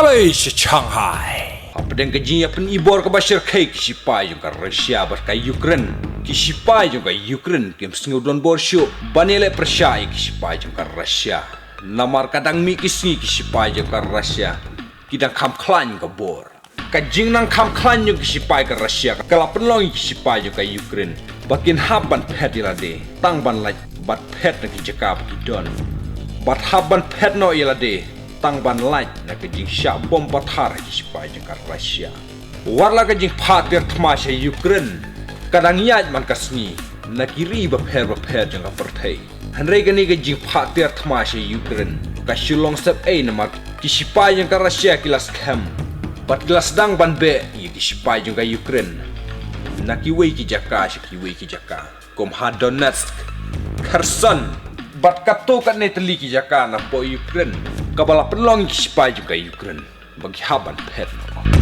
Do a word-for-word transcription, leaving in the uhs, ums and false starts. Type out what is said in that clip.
Lei sha Shanghai. Hapdeng ka jingïapynibor kaba shyrkhei ki shipai jong ka Russia bad ka Ukraine, ki shipai jong ka Ukraine kim sngew donbor shuh ban ïaleh pyrshah ïa ki shipai jong ka Russia. Namar ka dang mih ki sngi ki shipai jong ka Russia ki dang kham khlaiñ ka bor. Ka jingnang kham khlaiñ jong ki shipai ka Russia ka la pynlong ïa ki shipai jong ka Ukraine ba kin hap ban phet ïa lade tang ban lait bad phet na ki jaka ba ki don, bad hap ban phet noh ïa lade tang ban lait na ka jingshah bom pathar ha ki shipai jong ka Russia. Wat la ka jingphah tiar thma sha Ukraine ka dang ïaid man ka sngi na ki ri bapher bapher jong ka pyrthei, hynrei kane ka jingphah tiar thma sha Ukraine ka shu long sepei namar ki shipai jong ka Russia ki la skhem bad ki la sdang ban beh ïa ki shipai jong ka Ukraine na kiwei ki jaka sha kiwei ki jaka, kum ha Donetsk, Kherson bad katto katne tylli ki jaka napoh Ukraine kaba la pynlong ïa ki shipai jong ka Ukraine ba ki hap ban phet noh.